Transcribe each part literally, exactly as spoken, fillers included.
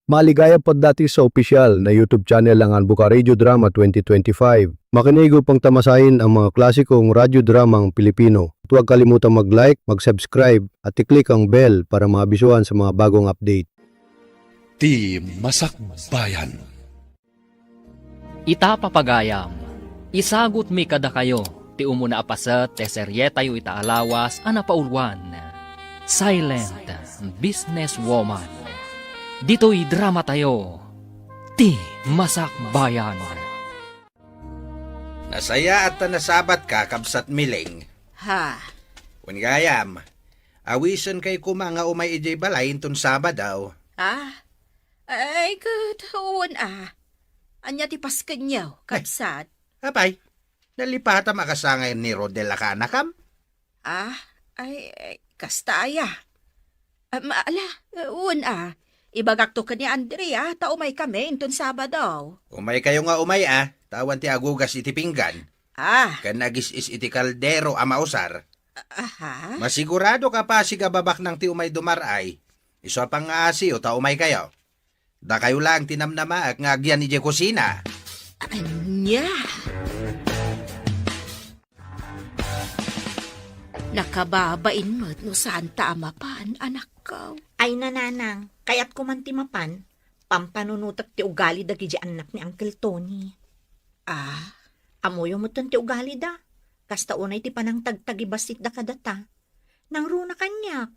Maligayam pagdati sa opisyal na YouTube channel ng Anbuka Radio Drama twenty twenty-five. Makinig upang tamasain ang mga klasikong radyo dramang Pilipino. At huwag kalimutang mag-like, mag-subscribe, at i-click ang bell para maabisuhan sa mga bagong update. Ti Masakbayan. Ita papagayam, isagutmi kadakayo ti umuna a paset ti serietayo ita a lawas a napauluan, Silent Businesswoman. Ditoy dramatayo, Ti Masakbayan. Nasayaat ta nasabatka, Kabsat Miling. Ha? Wen gayam, awisenkay koma nga umay idiay balay inton Sabado. Ah? Ay, ket, wen a. Ania ti paskenyo, Ay. Kabsat? Apay, nalipatam a kasangay ni Rodel a kaanakam? Ah, ay, ay, kasta aya. Am, ala, wen a. Ibagakto ken ni Andrea, ta umaykami inton Sabado. Umaykayo nga umay a, ta awan ti agugas iti pinggan. Ah. Ken agis-is iti kaldero a mausar. Aha. Masigurado ka pasig a babaknang ti umay dumar-ay. Isu a pangngaasiyo ta umaykayo. Dakayo laeng ti namnamaek nga agyan idiay kusina. Ania? Nakababain met no saanta a mapan, anakko. Ay, nanang, kayatko man ti mapan. Pampanunotek ti ugali dagiti annak ni Uncle Tony. Ah? Ammoyo metten ti ugalida. Kasta unay ti panangtagtagibasitda kadata. Nangruna kaniak.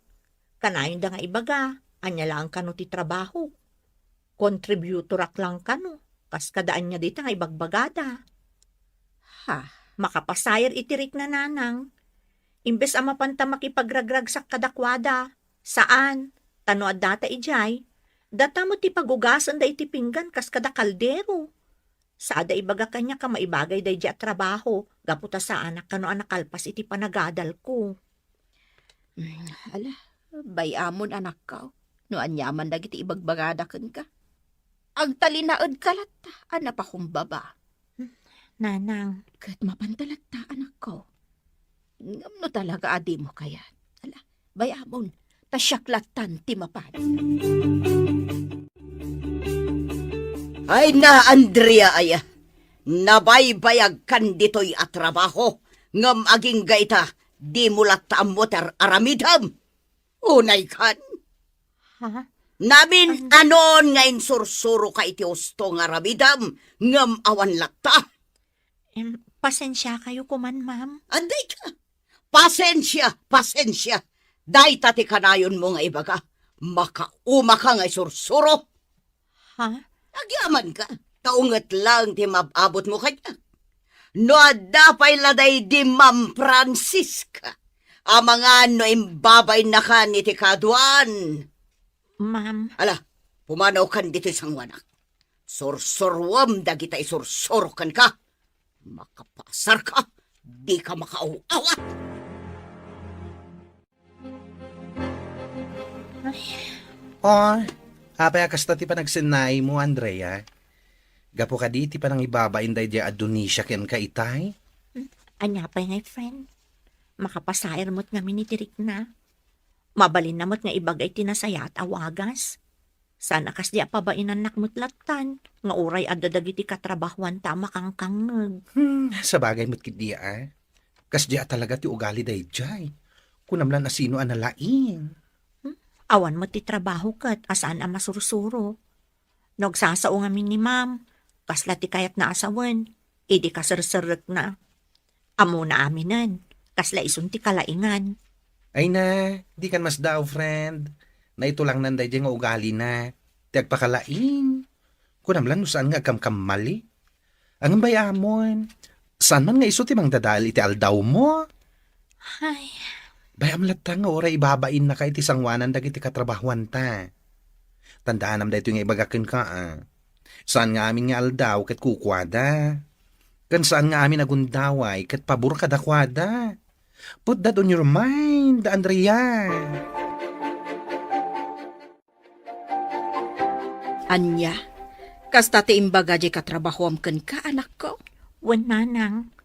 Kanayonda nga ibaga, ania laeng kano ti trabaho. Contributorak laeng kano, kas kada ania dayta nga ibagbagada. Ha, makapasayer iti rikna, nanang. Imbes a mapanta makipagragragsak kadakuada, saan, ta no addata idiay, data met ti pagugasenda iti pinggan kas kada kaldero. Saanda ibaga kaniak a maibagay daydiay a trabaho gapu ta saanak kano a nakalpas iti panagadalko. Mm, ala, bay-amon, anakko, no aniaman dagiti ibagbagada kenka. Agtalinaedka latta a napakumbaba. Nanang. Ket mapanta latta, anakko. Ngem no talaga a dimo kayat, ala, bay-amon, ta siak lattan ti mapan. Ay na, Andrea, aya, nabaybayagkan ditoy a trabaho, ngem agingga ita, dimo latta ammo ti ar-aramidem. Unaykan? Ha? Namin-anon nga insursuro ka iti husto nga aramidem, ngem awan latta. Em, pasensiakayo koman, ma'am. Adday ka! Pasensia, pasensia! Dayta ti kanayonmo nga ibaga. Makauma ka nga isursuro. Ha? Agyaman ka, ta unget laeng ti mab-abutmo kaniak. No adda pay la daydi Ma'am Francisca, amangan no imbabainnakan iti kaduan. Ma'am. Ala, pumanawkan ditoy sangoanak. Sursuruem dagita isursurok kenka. Makapaasarka, dika makaaw-awat. Ay. O, apay a kasta ti panagsennaaymo, Andrea? Gapu kadi ti panangibabain daydiay a Dionisia kenka itay? Ania pay ngay, friend? Makapasair met ngamin iti rikna. Mabalinna met nga ibaga iti nasayaat a wagas. Saan a kasdi a pabainannak met lattan, nga uray adda dagiti katrabahuanta a makangkangngeg. Hmm, sabagay met ketdi a. Kasdi a talaga ti ugali daydiay. Kunam lan a sino a nalaing. Hmm? Awan met ti trabaho ket a saan a masursuro. No agsasao ngamin ni Ma'am, kasla ti kayatna a sawen, idi kaserserekna. Ammona aminen, kasla isun ti kalaingan. Ay na, dikan masdaaw, friend. Naitulangnan daydiay nga ugalina. Ti agpakalaing. Kunam lan no saan nga agkamkamali. Ngem bay-amon, saan man nga isu ti mangdadael iti aldawmo? Ay. Bay-am latta nga uray ibabainnaka iti sangoanan dagiti katrabahuanta. Tandaanam daytoy nga ibaga kenka, a. Saan nga amin nga aldaw ket kukuada. Ken saan nga amin a gundaway ket pabor kadakuada. Put that on your mind, Andrea. Ania, kasta ti imbaga diay katrabahuam kenka, anakko? Wen, nanang,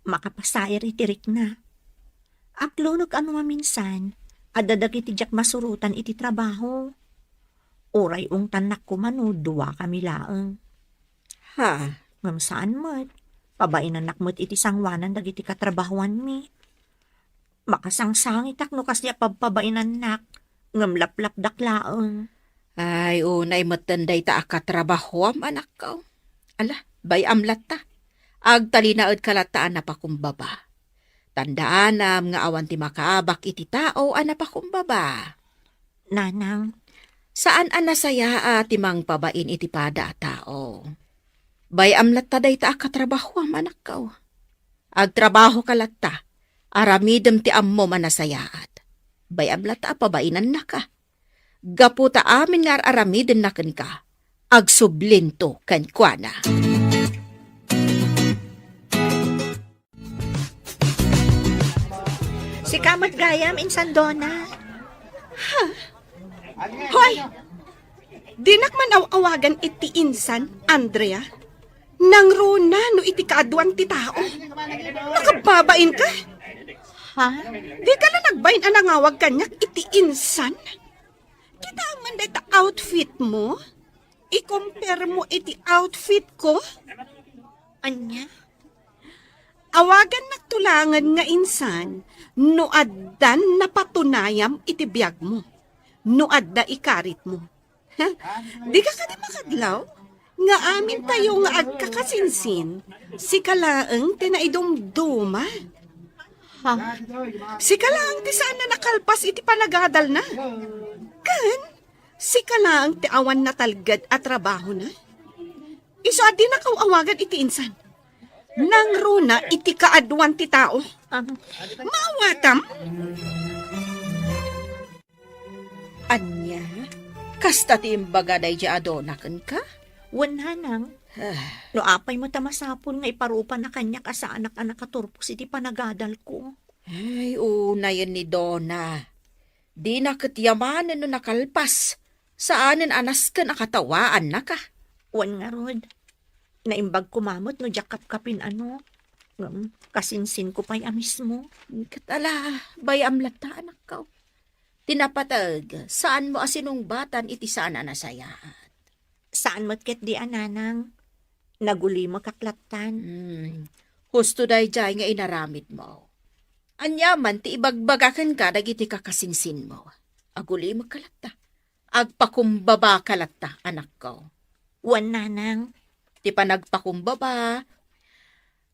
makapasair iti rikna. Aklonok a no maminsan, adda dagiti diak masurotan iti trabaho. Uray ungtannak koma no dua kami laeng. Ha? Ngem saan met. Pabainannak met iti sangoanan dagiti katrabahoanmi. Makasangsangitak no kasdi a pabpabainannak, ngem laplapdak laeng. Ay, unay metten dayta a katrabahoam, anakko. Ala, bay-am latta. Agtalinaedka latta a napakumbaba. Tandaanam nga awan ti makaabak iti tao a napakumbaba. Nanang. Saan a nasayaat ti mangpabain iti pada a tao. Bay-am latta dayta a katrabahoam, anakko. Agtrabahoka latta, aramidem ti ammom a nasayaat. Bay-am latta a pabainannaka. Gapu ta amin nga ar-aramidenna kenka, agsublinto kenkuana. Sika met gayam, insan Dona. Ha? Hoy! Dinak man aw-awagan iti insan, Andrea. Nangruna no iti kaaduan ti tao. Makababain ka? Ha? Di ka la nagbain a nangawag kaniak iti insan? Kitaem man dayta outfit mo? I-compare mo iti outfit ko? Ania? Awagannak to laengen nga insan no addan napatunayam iti biagmo, no adda ikaritmo. Dika kadi makadlaw? Nga amintayo nga agkakasinsin, sika laeng ti naidumduma. Ha? Sika laeng ti saan a nakalpas iti panagadalna. Ken, sika laeng ti awan natalged a trabahona. Isu a dinak aw-awagan iti insan. Nangruna iti kaaduan ti tao. Ah. Maawatam? Ania? Kasta ti imbaga daydiay a Dona kenka? Wen, nanang. Ah. No apay met a masapul nga iparupanak kaniak a saanak a nakaturpos iti panagadalko. Ay, unayen ni Dona. Dina ket yamanen no nakalpas. Saanen a nasken a katawaannaka. Wen ngarud, naimbag koma met no diak kapkapin-ano. Ngem, kasinsinko pay a mismo. Ket ala, bay-am latta, anakko. Ti napateg, saanmo a sinungbatan iti saan a nasayaat. Saan met ketdi a nanang, nagulimekak lattan. Hmm, husto daydiay nga inaramidmo. Ania man ti ibagbaga kenka dagiti kakasinsinmo? Agulimekka latta. Agpakumbabaka latta, anakko. Wen, nanang. Ti panagpakumbaba,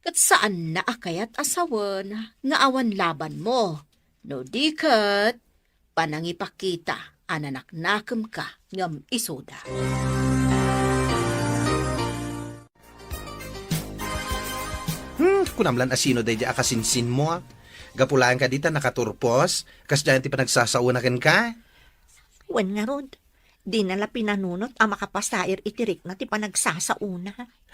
ket saanna a kayat a sawen nga awan labanmo. No di ket, panangipakita a nanaknakemka ngem isuda. Hmm, kunam lan a sino daydiay a kasinsinmo, a? Gapu laeng kadi ta nakaturpos, kasdiay ti panagsasaona kenka? Wen ngarud, dina la pinanunot a makapasair iti rikna ti panagsasaona.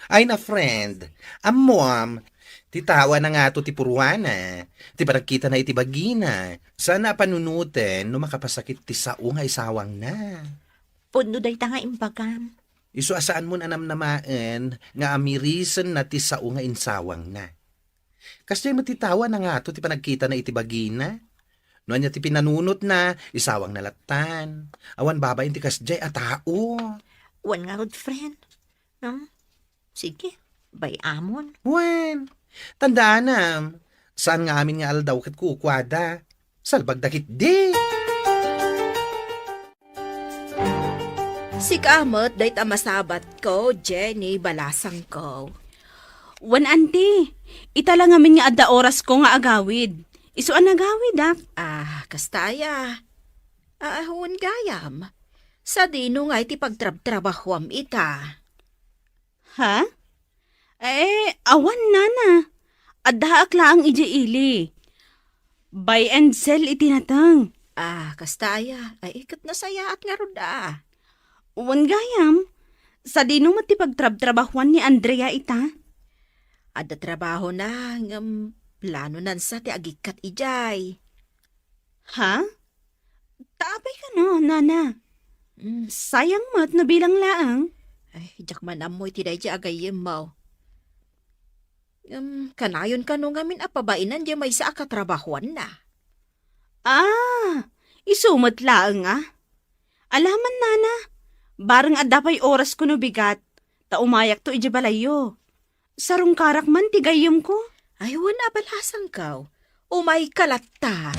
Ay na, friend, ammoam, ti tao a nangato ti puruana, ti panagkitana iti bagina, saan a panunoten no makapasakit ti sao nga isawangna. Pudno dayta nga imbagam. Isu a saanmon a namnamaen nga amirisenna ti sao nga insawangna. Kasdiay met ti tao a nangato ti panagkitana iti bagina. No ania ti pinanunotna, isawangna lattan. Awan babain ti kasdiay a tao. Wen ngarud, friend. Hmm? Sige, bay-amon. Wen, tandaanam, saan nga amin nga aldaw ket kukuada. Salbagda ketdi. Sika met dayta masabatko, Jenny, balasangko. Wen, anti, ita la ngamin nga adda orasko nga agawid. Isu a nagawidak. Ah, kasta aya. Ah, wen gayam. Sadino ngay ti pagtrabtrabahoam ita? Ha? Eh, awan, nana. Addaak laeng idiay ili. Buy and sell iti nateng. Ah, kasta aya. Ay, ket nasayaat ngarud a. Wen gayam, sadino met ti pagtrabtrabahoan ni Andrea ita? Adda trabahona, ngem planonan sa ti agikkat idiay. Ha? Ta apay kano, nana? Mm. Sayang met no bilang laeng. Ay, diak man ammo iti daydiay a gayyemmo. Ngem, kanayon kano ngamin a pabainan diay maysa a katrabahoanna? Ah, isu met laeng a. Alaman, nana, Bareng adda pay orasko no bigat, ta umayakto idiay balayyo. Sarungkarak man ti gayyemko. Ay, wen a balasangko. Umayka latta.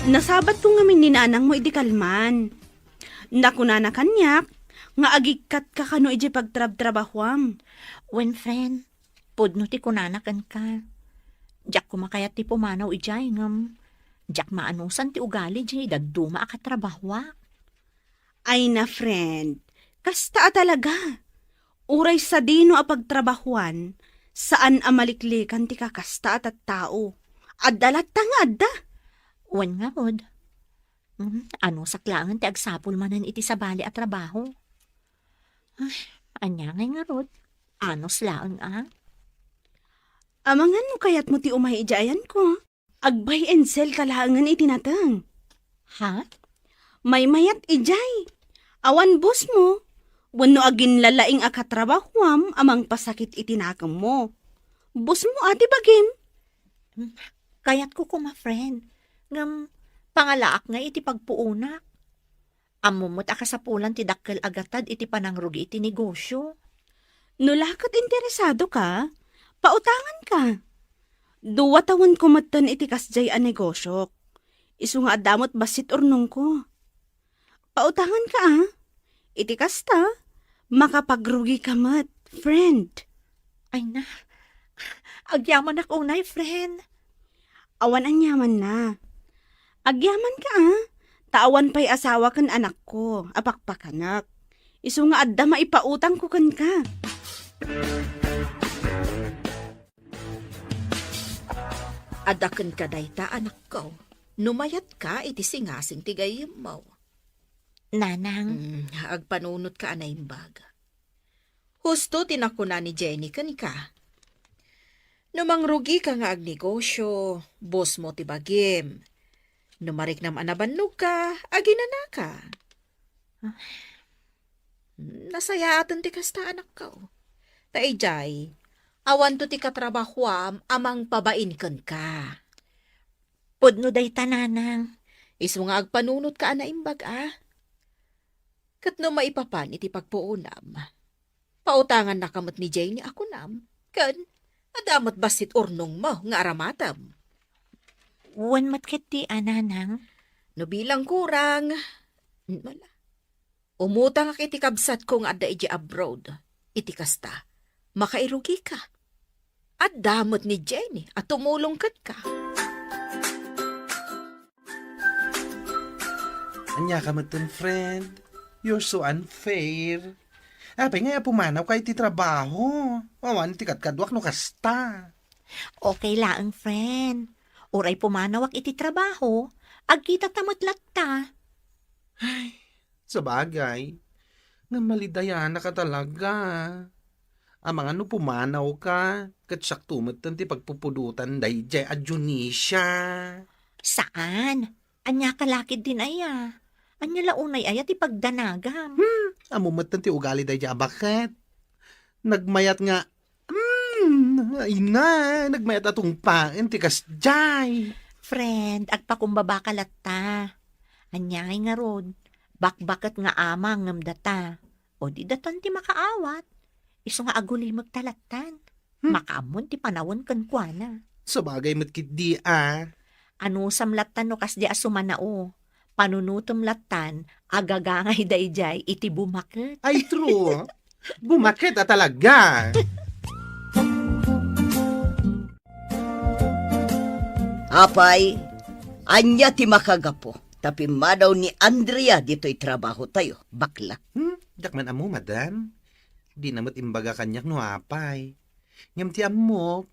Nasabatko ngamin ni nanangmo idi kalman. Nakunana kaniak nga agikkatka kano idiay pagtrabtrabahuam. Wen, friend, pudno ti kunana kenka. Diak koma kayat ti pumanaw idiay ngem diak maanusan ti ugali diay dadduma a katrabahuak. Ay na, friend, kasta a talaga. Uray sadino a pagtrabahuan, saan a maliklikan ti kakasta a tattao. Adda latta nga adda. Wen ngarud. Hmm, anusak laengen ti agsapul manen iti sabali a trabaho? Ay, ania ngay ngarud? Anus laeng a? Amangan no kayatmo ti umay idiay ayanko. Ag-buy and sell ka laengen iti nateng. Ha? Maymayat idiay. Awan boss mo. Wenno aginlalaing a katrabahuam a mangpasakit iti nakemmo. Boss mo a ti bagim. Hmm, kayatko koma, friend. Ngem, pangalaak ngay iti pagpuonak. Ammom met a kasapulan ti dakkel a gatad iti panangrugi iti negosio. No la ket interesado ka, pautangan ka. Dua tawenko metten iti kasdiay a negosiok. Isu nga adda met bassit urnongko. Pautangan ka, a. Iti kasta, makapagrugi ka met, friend. Ay na, agyamanak unay, friend. Awan aniamanna. Agyaman ka, a. Ta awan pay asawa ken anakko a pakpakanek. Isu nga adda maipautangko kenka. Adda kenka dayta, anakko, no mayatka iti singasing ti gayyemmo. Nanang. Mm, agpanunotka a naimbag. Husto ti nakuna ni Jenny kenka. No mangrugika nga agnegosio, boss mo ti bagim. No mariknam a nabannogka, aginanaka. Ah. Nasayaaten ti kasta, anakko. Ta idiay, awanto ti katrabahuam a mangpabain kenka. Pudno dayta, nanang. Isu nga agpanunotka a naimbag, a. Ket no maipapan iti pagpuonam, pautangannaka met ni Jenny a kunam, ken adda met bassit urnongmo nga aramatem. Wen met ketdi a, nanang. No bilang kurang, wala. Umutangak iti kabsatko nga adda idiay abroad. Iti kasta, makairugika. Adda met ni Jenny a tumulong kenka. Ania ka metten, friend? You're so unfair. Apay nga pumanaw ka iti trabaho? Awan ti kadkaduak no kasta. Okay laeng, friend. Uray pumanawak iti trabaho, agkita ta met latta. Ay, sabagay. Nga malidayanak a talaga. Amangan no pumanaw ka, ket siakto metten ti pagpupudotan daydiay a Dionisia. Saan? Ania ka lakid din aya? Ania la unay aya ti pagdanagam? Hmm, ammo metten ti ugali daydiay a baket. Nagmayat nga, hmm, ay na, nagmayat a tungpaen ti kasdiay. Friend, agpakumbaba ka latta. Ania ngay ngarud, bakbaket nga ama ngem data. O di datan ti makaawat. Isu nga agulimekta lattan. Hmm. Makaammon ti panawen kenkuana. Sabagay met ketdi a. Anusam lattan no kasdi a sumanao. Panunotem lattan, agagangay daydiay iti bumaket. Ay, true. Bumaket a talaga. Apay, ania ti makagapu ta pimmanaw ni Andrea ditoy trabahotayo, bakla? Hmm, diak man ammo, madam. Dina met imbaga kaniak no apay. Ngem ti ammok,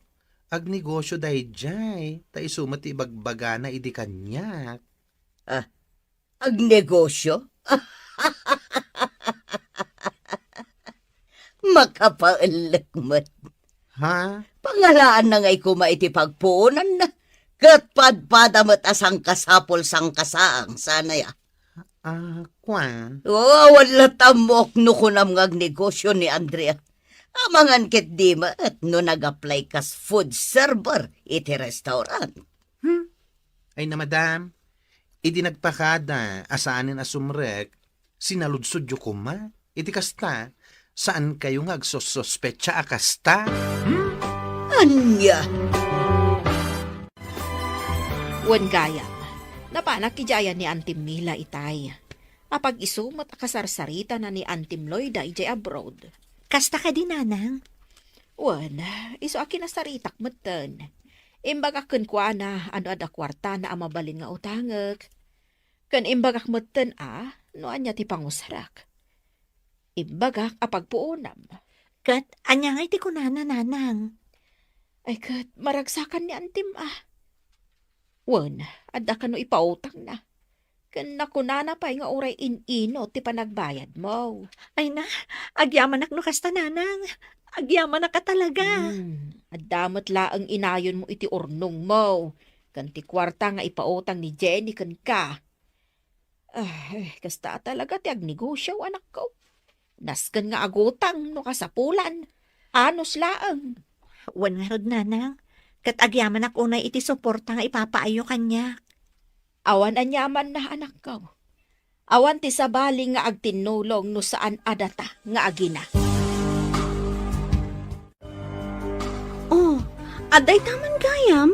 agnegosio daydiay, ta isu met ti ibagbagana idi kaniak. Ah, agnegosio? Makapaellek met. Ha? Pangalaanna ngay koma iti pagpuonanna, ket padpada met a sangkasapul sangkasaang, saan aya? Ah, kua? O, awan latta ammok no kunam nga agnegosio ni Andrea. Amangan ketdi met no nag-apply kas food server iti restaurant. Hmm? Ay na, madam, Idi nagpakada a saanen a sumrek, sinaludsodyo koma. Iti kasta, saankayo nga agsususpetsa a kasta? Hmm? Ania? Wen gayam, napanak idiay ni Antim Mila itay. Apag-isu met a kasarsaritana ni Antim Loida idiay abroad. Kasta kadi, nanang? Wen, isu a kinasaritak metten. Imbagak kenkuana a no adda kuartana a mabalin nga utangek. Ken imbagak metten a no ania ti pangusrak. Imbagak a pagpuonam. Ket ania ngay ti kunana, nanang? Ay ket, maragsakan ni Antim a. Wen, adda kano ipautangna. Ken nakunana pay nga uray in-inut ti panagbayadmo. Ay na, agyamanak no kasta, nanang. Agyamanak a talaga. Hmm, adda met laeng inayonmo iti urnongmo, ken ti kuarta nga ipautang ni Jenny kenka. Ay, kasta a talaga ti agnegosio, anakko. Nasken nga agutang no kasapulan. Anus laeng. Wen ngarud, nanang, ket agyamanak unay iti suporta nga ipapaayyo kaniak. Awan aniamanna, anakko. Awan ti sabali nga agtinnulong no saan a data nga agina. Oh, adda ita man gayam?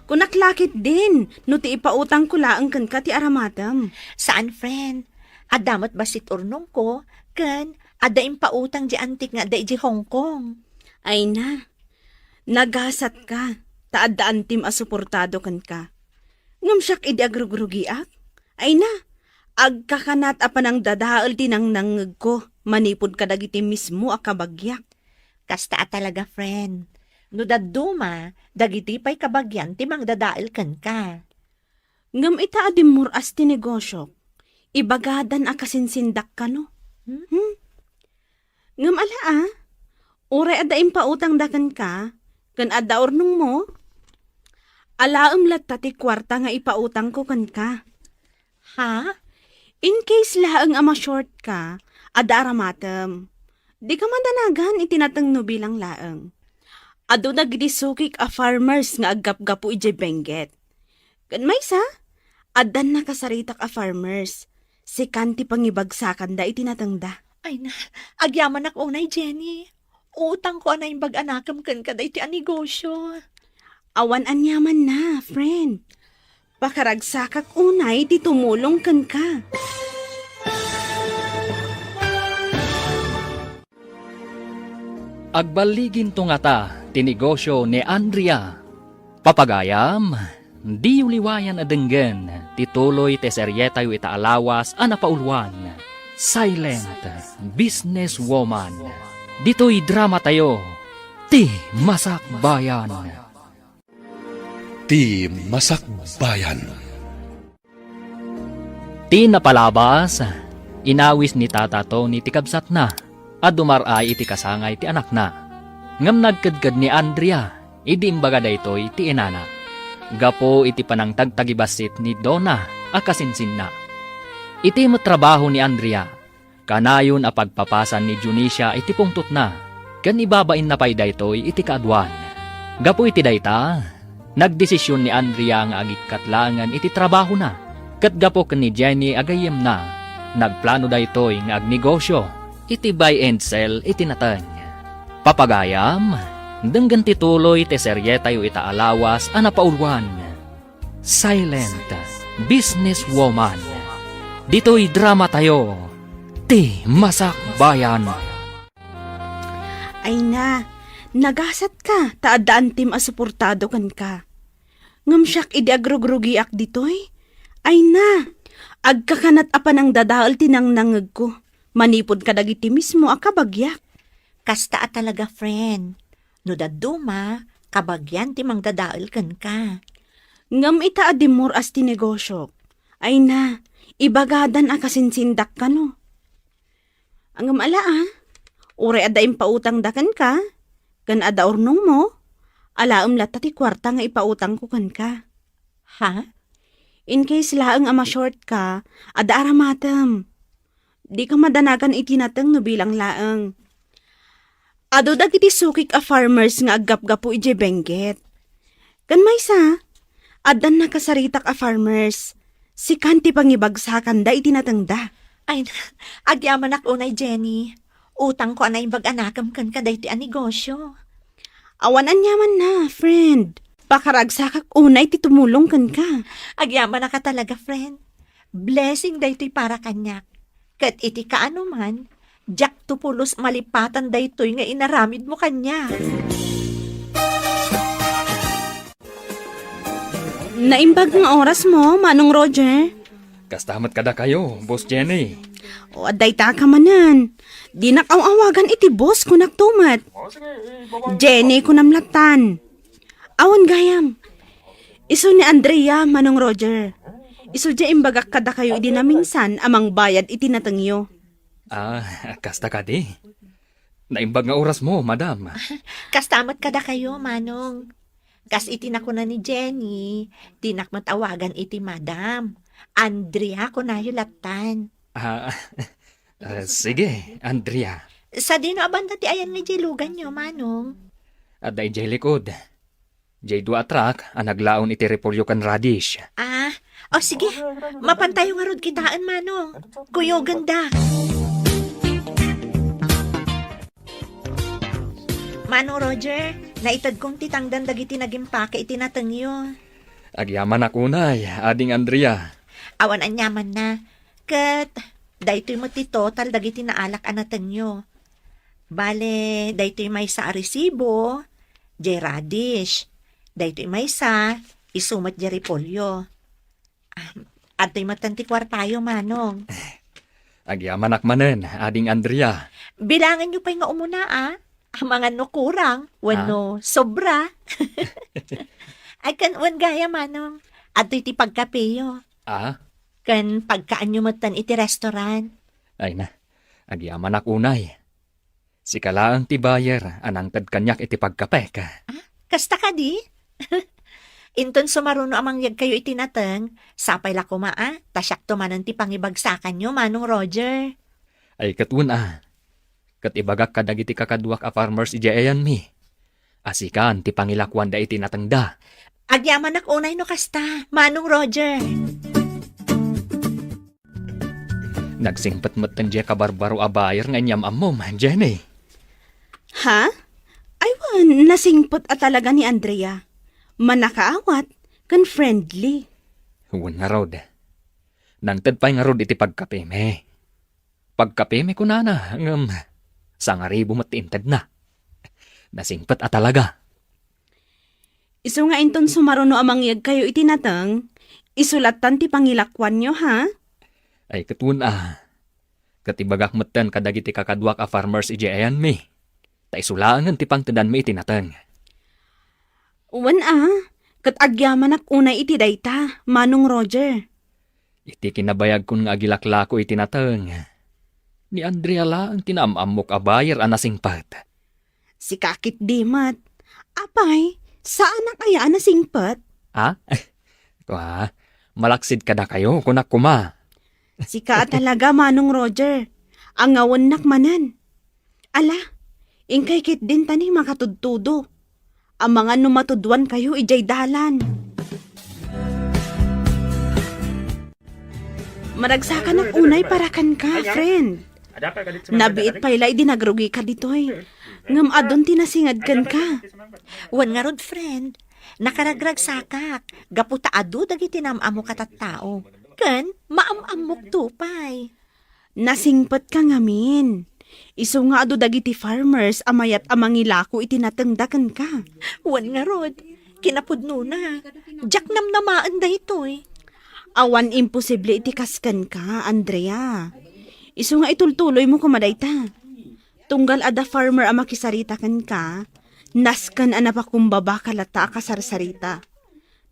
Kunak la ketdin no ti ipautangko laeng kenka ti aramatem. Saan, friend. Adda met bassit urnongko, ken adda impautang di antik nga adda idiay Hong Kong. Ay na, nagasatka, ta adda Antim a suportado kenka. Ngem siak idi agrugrugiak? Ay na, agkakanat a panangdadael ti nangnangngegko manipud kadagiti mismo a kabagiak. Kasta a talaga, friend. No dadduma, dagiti pay kabagian ti mangdadael kenka. Ngem ita a dimmur-as ti negosiok, ibagadan a kasinsindak kano. Hmm? Hmm? Ngem ala a, uray adda impautangda kenka, ken adda urnongmo, alaem latta ti kuarta nga ipautangko kenka. Ha? In case laeng a ma-short ka, adda aramatem. Dika madanagan iti nateng no bilang laeng. Adu dagiti sukik a farmers nga aggapgapu idiay Benguet. Ken maysa, addan nakasaritak a farmers. Sikan ti pangibagsakanda iti natengda. Ay na, agyamanak unay, Jenny. Utangko a naimbag a nakem kenka daytoy a negosio. Awan aniamanna, friend. Pakaragsakak unay ti tumulong kenka. Agballiginto ngata ti negosio ni Andrea. Papagayam, diyo liwayan a denggen ti tuloy ti serietayo ita a lawas a napauluan, Silent Businesswoman. Ditoy dramatayo, ti Masakbayan. Ti Masakbayan. Ti napalabas, inawis ni Tata Tony ti kabsatna a dumar-ay iti kasangay ti anakna. Ngem nagkedked ni Andrea idi imbaga daytoy ti inana, gapu iti panangtagtagibassit ni Donna a kasinsinna. Iti met trabaho ni Andrea, kanayon a pagpapasan ni Dionisia iti pungtotna, ken ibabainna pay daytoy iti kaaduan. Gapu iti dayta, nagdesision ni Andrea nga agikkat laengen iti trabahona, ket gapu ken ni Jenny a gayyemna, nagplano daytoy nga agnegosio iti buy and sell iti nateng. Papagayam, denggen ti tuloy ti serietayo ita a lawas a napauluan. Silent Businesswoman. Ditoy dramatayo, ti Masakbayan. Ay na, nagasatka ta adda Antim a suportado kenka. Ngem siak idi agrugrugiak ditoy? Ay na, agkakanat a panangdadael ti nangnangegko manipud kadagiti mismo a kabagiak. Kasta a talaga, friend. No dadduma, kabagian ti mangdadael kenka. Ngem ita a dimmur-as ti negosiok, ay na, ibagadan a kasinsindak kano. Ngem ala a, uray adda impautangda kenka, ken adda urnongmo, alaem latta ti kuarta nga ipautangko kenka. Ha? In case laeng a ma-short ka, adda aramatem. Dika madanagan iti nateng no bilang laeng. Adu dagiti sukik a farmers nga aggapgapu idiay Benguet. Ken maysa, addan nakasaritak a farmers. Sikan ti pangibagsakanda iti natengda. Ay, agyamanak unay, Jenny. Utangko a naimbag a nakem kenka daytoy a negosyo. Awan aniamanna, friend. Pakaragsakak unay ti tumulong kenka. Agyamanaka talaga, friend. Blessing daytoy para kaniak. Ket iti kaanoman, diak to pulos malipatan daytoy nga inaramidmo kaniak. Naimbag nga oras mo, Manong Roger. Kasta met kadakayo, Boss Jenny. O, adda ita ka manen. Dinak aw-awagan iti boss, kunak to met. Jenny, kunam lattan. Awan gayam. Isu ni Andrea, Manong Roger. Isu diay imbagak kadakayo idi naminsan a mangbayad iti natengyo. Ah, kasta kadi? Naimbag nga oras mo, madam. Kasta met kadakayo, Manong. Kas iti nakuna ni Jenny, dinak met awagan iti madam. Andrea, kunayo lattan. Ah, ah, sige, Andrea. Sadino a banda ti ayan nga idiay luganyo, Manong? Adda idiay likod. Diay dua a truck a naglaon iti repolyo ken radish. Ah, o sige. Mapantayo ngarud kitaen, Manong. Kuyogenda. Manong Roger, naitedkon ti tangdan dagiti nagimpake iti natengyo. Agyamanak unay, Ading Andrea. Awan aniamanna. Ket daytoy met ti total dagiti naalak a natengyo. Bale, daytoy maysa a resibo, diay radish. Daytoy maysa, isu met diay repolyo. Ah, adtoy metten ti kuartayo, Manong. Agyamanak manen, Ading Andrea. Bilangenyo pay nga umuna, a. Amangan no kurang, wenno sobra. Ay, ken wen gayam, Manong. Adtoy ti pagkapeyo. Ah? Ken pagkaanyo metten iti restaurant. Ay na, agyamanak unay. Sika laeng ti buyer a nangted kaniak iti pagkapek. Ah, kasta kadi? Inton sumaruno a mangyegkayo iti nateng, sapay la koma a, ta siakto manen ti pangibagsakanyo, Manong Roger. Ay, ket wen a. Ket ibagak kadagiti kakaduak a farmers idiay ayanmi a sikan ti pangilakuanda iti natengda. Agyamanak unay no kasta, Manong Roger. Nagsingpet metten diay kabarbaro a buyer nga inyam-ammom, Jenny. Ha? Ay wen, nasingpet a talaga ni Andrea. Mannakaawat ken friendly. Wen ngarud. Nangted pay ngarud iti pagkapemi. Pagkapemi kunana, ngem sangaribu met ti intedna. Nasingpet a talaga. Isu nga inton sumaruno a mangyegkayo iti nateng, isu lattan ti pangilakuanyo, ha? Ay, ket wen a. Ket ibagak metten kadagiti kakaduak a farmers idiay ayanmi, ta isu laengen ti pangtedanmi iti nateng. Wen a, ket agyamanak unay iti dayta, Manong Roger. Iti kinabayagkon nga agilaklako iti nateng, ni Andrea laeng ti naam-ammok a buyer a nasingpet. Sika ketdi met. Apay, saanak aya a nasingpet? Ha? Kua, malaksid kadakayo, kunak koma. Sika a talaga, Manong Roger. Angawennak manen. Ala, inkay ketdin ta ni makatudtudo. Amangan no matuduankayo idiay dalan. Maragsakanak unay para kenka, friend. Nabiit pay la idi nagrugika ditoy. Ngem adun ti nasinged kenka. Wen ngarud, friend. Nakaragragsakak gapu ta adu dagiti naam-ammok a tattao. Ken maam-ammokto pay. Nasingpetka ngamin. Isu nga adu dagiti farmers a mayat a mangilako iti natengda kenka. Wen ngarud, kinapudnona, diak namnamaen daytoy. Awan imposible iti kas kenka, Andrea. Isu nga itultuloymo koma dayta. Tunggal adda farmer a makisarita kenka, nasken a napakumbabaka latta a kasarsarita.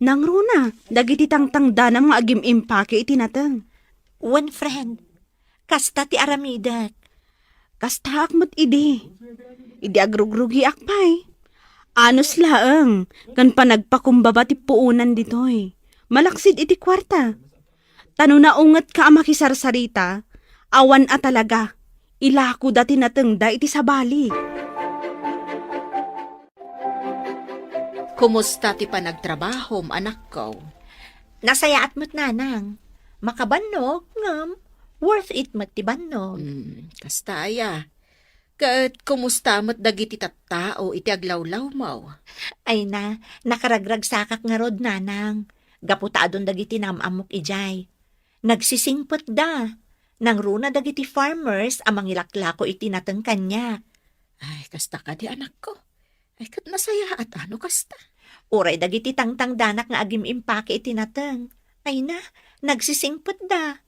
Nangruna dagiti tangtangdanam nga agim-impake iti nateng. Wen, friend, kasta ti aramidek. Kastaak met idi. Idi agrugrugiak pay, anus laeng ken panagpakumbaba ti puonan ditoy, malaksid iti kuarta. Ta no naungetka a makisarsarita, awan a talaga, ilakoda ti natengda iti sabali. Kumusta ti panagtrabahom, anakko? Nasayaat met, nanang. Makabannog, ngem worth it met ti bannog. Hmm, kasta aya. Ket kumusta met dagiti tattao iti aglawlawmaw? Ay na, nakaragragsakak ngarud, nanang. Gapu ta adun dagiti naam-ammok idiay. Nagsisingpetda. Nangruna dagiti farmers a mangilaklako iti nateng kaniak. Ay, kasta kadi, anakko? Ay, ket nasayaat a no kasta. Uray dagiti tangtangdanak nga agim-impake iti nateng. Ay na, nagsisingpetda.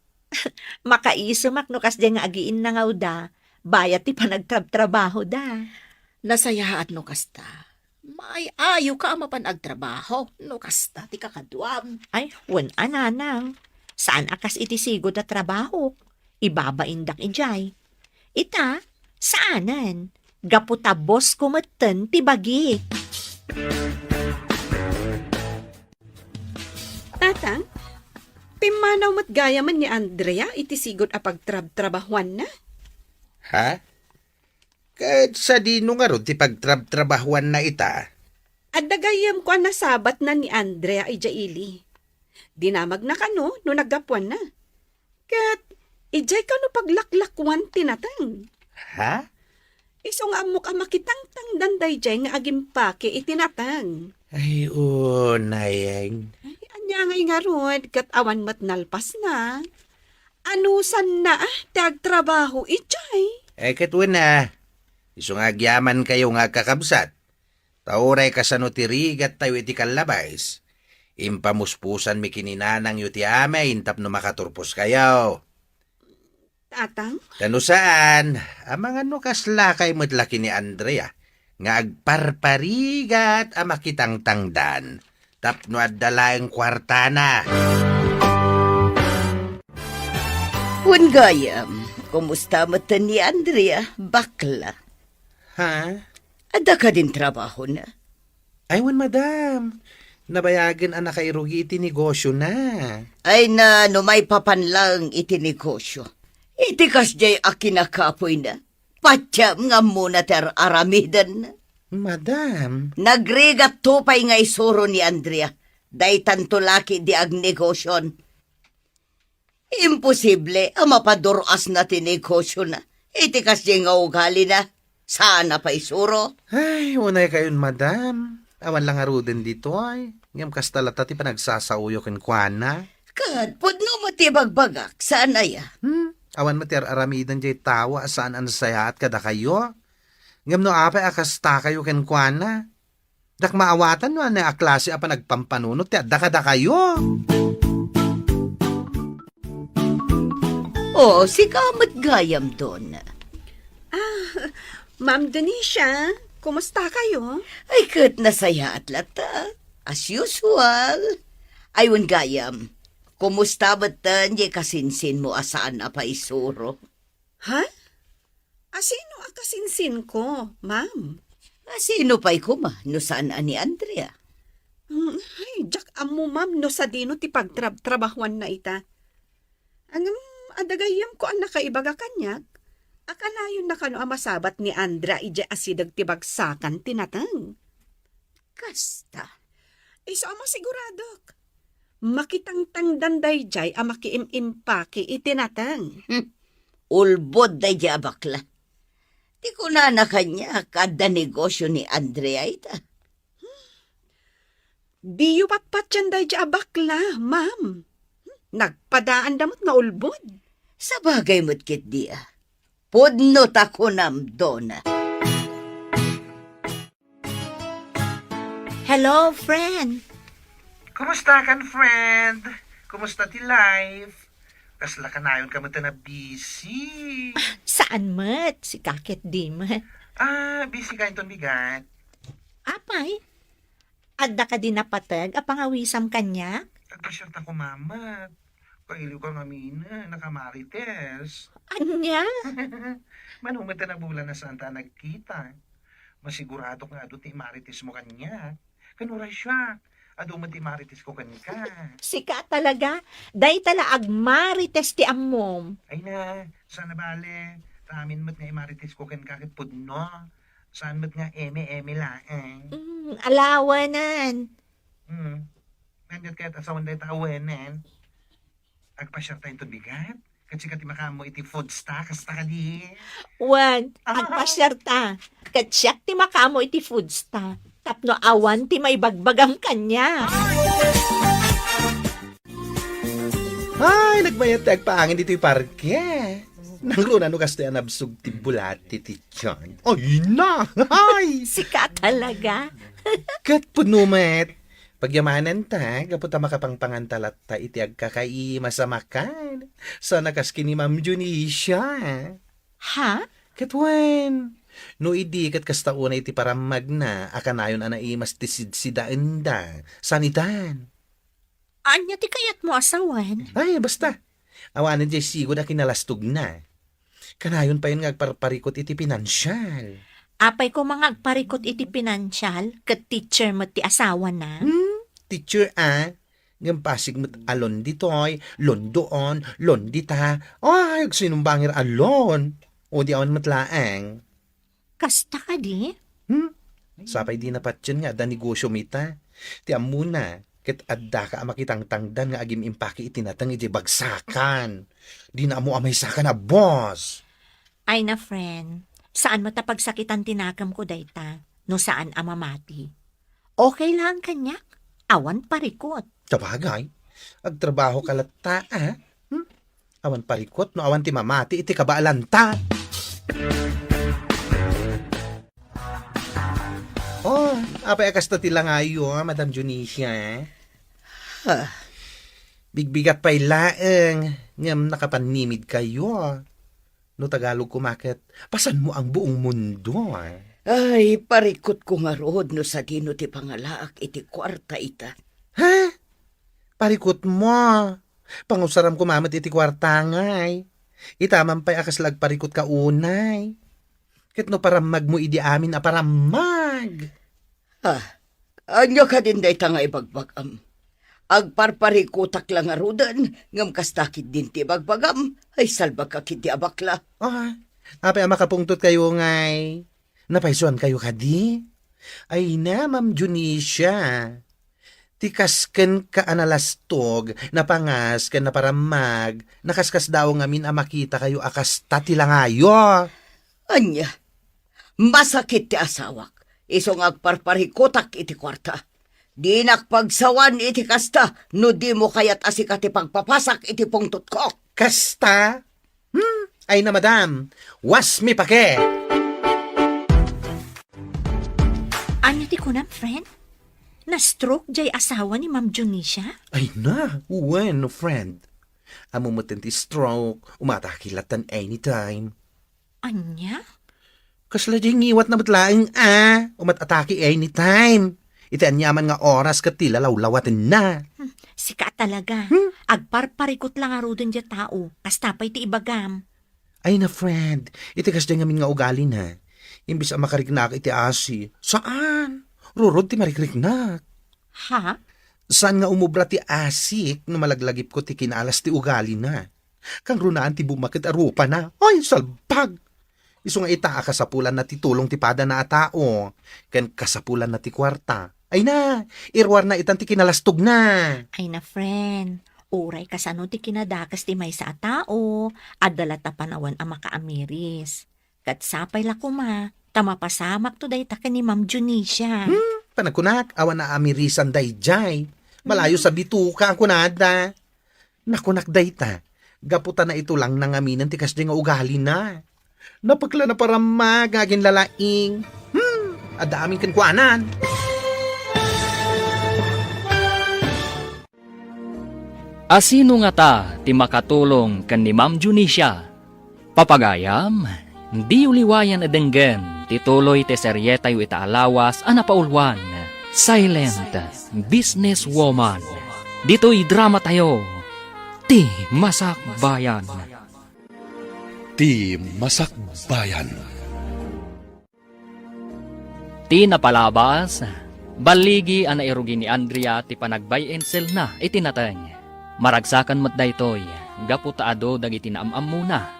Makaisumak no kasdiay nga agiinnangawda, bayat ti panagtrabtrabahoda. Nasayaat no kasta. Maay-ayoka a mapan agtrabaho no kasta ti kakaduam. Ay, wen a, nanang. Saan a kas iti sigud a trabahok. Ibabaindak idiay. Ita, saanen. Gapu ta boss ko metten ti bagi. Tatang, pimmanaw met gayamen ni Andrea iti sigud a pagtrabtrabahuanna? Ha? Ket sadino ngarud ti pagtrabtrabahuanna ita? Adda gayyemko a nasabatna ni Andrea idiay ili. Dinamagna kano no naggapuanna. Ket idiay kano paglaklakuan ti nateng. Ha? Isu nga ammok a makitangtangdan daydiay nga agimpake iti nateng. Ay, unay. Ay, ania ngay ngarud, ket awan met nalpasna. Anusanna a ti agtrabaho idiay? Ay, ket wen a, isu nga agyamankayo nga agkakabsat. Ta uray kasano ti rigattayo iti kallabais, impamuspusanmi ken ni nanangyo ti amin tapno makaturposkayo. Tatang? Ta no saan, amangan no kaslakay met la ken ni Andrea nga agparparigat a makitangtangdan tapno adda laeng kuartana. Wen gayam, kumusta met ni Andrea, bakla? Ha? Adda kadin trabahona? Ay, wen, madam. Nabayagen a nakairugi iti negosiona. Ay na, no maipapan laeng iti negosio. Iti kasdiay a kinakapoyna, patiam nga ammona ti ar-aramidenna. Madam. Nagrigatto pay nga isuro ni Andrea. Daytanto la ketdi agnegosion. Imposible a mapadur-asna ti negosiona iti kasdiay nga ugalina. Saan a paisuro. Ay, unay kayon, madam. Awan la ngaruden ditoy. Ngem kasta latta ti panagsasaoyo kenkuana. Ket pudno met ti ibagbagak, saan aya? Hmm? Awan met ti ar-aramiden diay tao a saan a nasayaat kadakayo. Ngem no apay a kastakayo kenkuana? Diak maawatan no ania a klase a panagpampanunot ti adda kadakayo. O, sika met gayam, Donna. Ah, Ma'am Donicia, kumusta kayo? Ay, ket nasayaat latta. As usual. Ay, wen gayam, kumusta metten diay kasinsinmo a saan a paisuro? Ha? Asino a kasinsinko, ma'am? Asino pay koma no saan a ni Andrea? Mm, ay, diak ammo, ma'am, no sadino ti pagtrab-trabahuanna ita. Ngem, adda gayyemko a nakaibaga kaniak, a kanayonna kano a masabat ni Andrea idiay asideg ti bagsakan ti nateng. Kasta. Isu a masiguradok. Makitangtangdan daydiay a makiim-impake iti nateng. Hmm. Ulbod daydiay a bakla. Ti kunana kaniak, adda negosio ni Andrea ita. Diyo patpatien daydiay a bakla, ma'am. Nagpadaanda met nga ulbod. Sabagay met ketdi a. Pudno ta kunam, Donna. Hello, friend. Kumusta kan, friend? Kumusta ti life? Kasla kanayon ka met a busy. Saan met, sika ketdi met. Ah, busy ka inton bigat. Apay, adda kadi napateg a pangawisam kaniak? Agpasiarta koma met. Kailiw ka ngamin, nakamarites. Ania? Mano met a nabulan a saan ta nagkita. Masiguradok nga adu ti imaritesmo kaniak. Ken uray siak, adu met ti imaritesko kenka. Sika talaga, dayta la agmarites ti ammom. Ay na, saan a bale, ta amin met nga imaritesko kenka ket pudno. Saan met nga eme-eme laeng. Mm, alawanan. Hmm. Ania ket a sawen dayta awenen? Agpasiarta inton bigat? Ket sika ti makaammo iti foods ta, kasta kadi? Wen, agpasiarta. Ket siak ti makaammo iti foods ta. Tapno awan ti maibagbagam kaniak. Ay, nagmayat ti agpaangin ditoy parke. Nangruna no kastoy a nabsog ti bulati ti tiyan. Ay na! Ay! Sika talaga. Ket pudno met. Pagyamananta, gapu ta makapangpanganta latta iti agkakaimas a makan. Sana kas ken ni Ma'am Dionisia. Ha? Ket wen, no idi ket kasta unay ti parammagna a kanayon a naimas ti sidsidaenda. Saan itan? Ania ti kayatmo a sawen? Ay, basta. Awanen jay sigud a kinalastogna. Kanayon payen nga agparparikut iti pinansial. Apay koma nga agparikut iti pinansial ket teacher met ti asawana? Hmm? Teacher a? Ngem pasig met a loan ditoy, loan doon, loan dita. Ay, agsinumbangir a loan. O di awan met laeng. Kasta kadi? Hmm? Sapay di napatien nga adda negosio mita. Ti ammona, ket addaka a makitangtangdan nga agim-impake iti nateng idiay bagsakan. Dina ammo a maysakan a boss. Ay na, friend. Saan met a pagsakitan ti nakemko dayta, no saan a mamati. Okay lang kaniak, awan parikot. Sabagay, agtrabaho ka latta, a? Hmm? Awan parikot no awan ti mamati iti kabaalanta. Oh, apay a kasta ti langayo, Madam Dionisia? Ah. Bigbigat pay laeng, ngem nakapannimid kayo. No Tagalog koma ket, pasanmo ang buong mundo, ah. Ay, parikutko ngarud no sadino ti pangalaak iti kuarta ita. Ha? Parikutmo? Pangusaram koma met iti kuarta ngay. Ita man pay a kasla agparikut ka unay. Ket no parammagmo idi amin a parammag. Ah, ania kadin dayta nga ibagbagam? Agparparikutak la ngaruden, ngem kasta ketdin ti ibagbagam, ay salbagka ketdi a bakla. Ah, apay a makapungtot kayo ngay? Napaysuan kayo kadi? Ay na, Ma'am Dionisia. Ti kas kenka a nalastog, napangas ken naparammag, nakaskasdaaw ngamin a makita kayo a kasta ti langayo. Ania? Masakit ti asawak, isu nga agparparikutak iti kuarta. Dinak pagsawan iti kasta no dimo kayat a sika ti pagpapasak iti pungtotko. Kasta? Hmm? Ay na, madam, wasmi pake! Ania ti kunam, friend? Na-stroke jay asawa ni Ma'am Dionisia? Ay na, wen, friend. Ammo met ti stroke, umatake latta anytime. Ania? Kasla jay ngiwatna met laeng a, umat-atake anytime. Iti aniaman nga oras ket ti lalawlawatenna. Hmm, sika talaga. Hmm? Agparparikut la ngaruden jay tao, kasta pay ti ibagam. Ay na, friend, iti kasjay ngamin nga ugalina. Imbes a makariknak iti asi, saan? Rurod ti marikriknak. Ha? Saan nga umubra ti asik no malaglagipko ti kinalas ti ugalina. Kangrunaan ti bumaket a rupana. Ay, salbag! Isu nga ita a kasapulanna ti tulong ti padana a tao, ken kasapulanna ti kuarta. Ay na, iruarna itan ti kinalastogna. Ay na, friend. Uray kasano ti kinadakes ti maysa a tao, adda latta panawen a makaamiris. Ket sapay la koma, ta mapasamakto dayta ken ni Ma'am Dionisia. Hmm, panagkunak, awan a amirisan dayjay. Malayo sa bituka, kunada. Nakunak dayta, gapu ta naitulangna ngaminen ti kasdi nga ugalina. Napekla na parammag nga aginlalaing. Hmm, adda amin kenkuanan. Asino ngata ti makatulong ken ni Ma'am Dionisia? Papagayam, diyo liwayan a denggen ti tuloy ti serietayo ita a lawas a napauluan, Silent Businesswoman. Ditoy dramatayo, Ti Masakbayan. Ti Masakbayan. Ti napalabas, balligi a nairugi ni Andrea ti panagbay-inselna iti nateng. Maragsakan met daytoy gapu ta adu dagiti naam-ammona.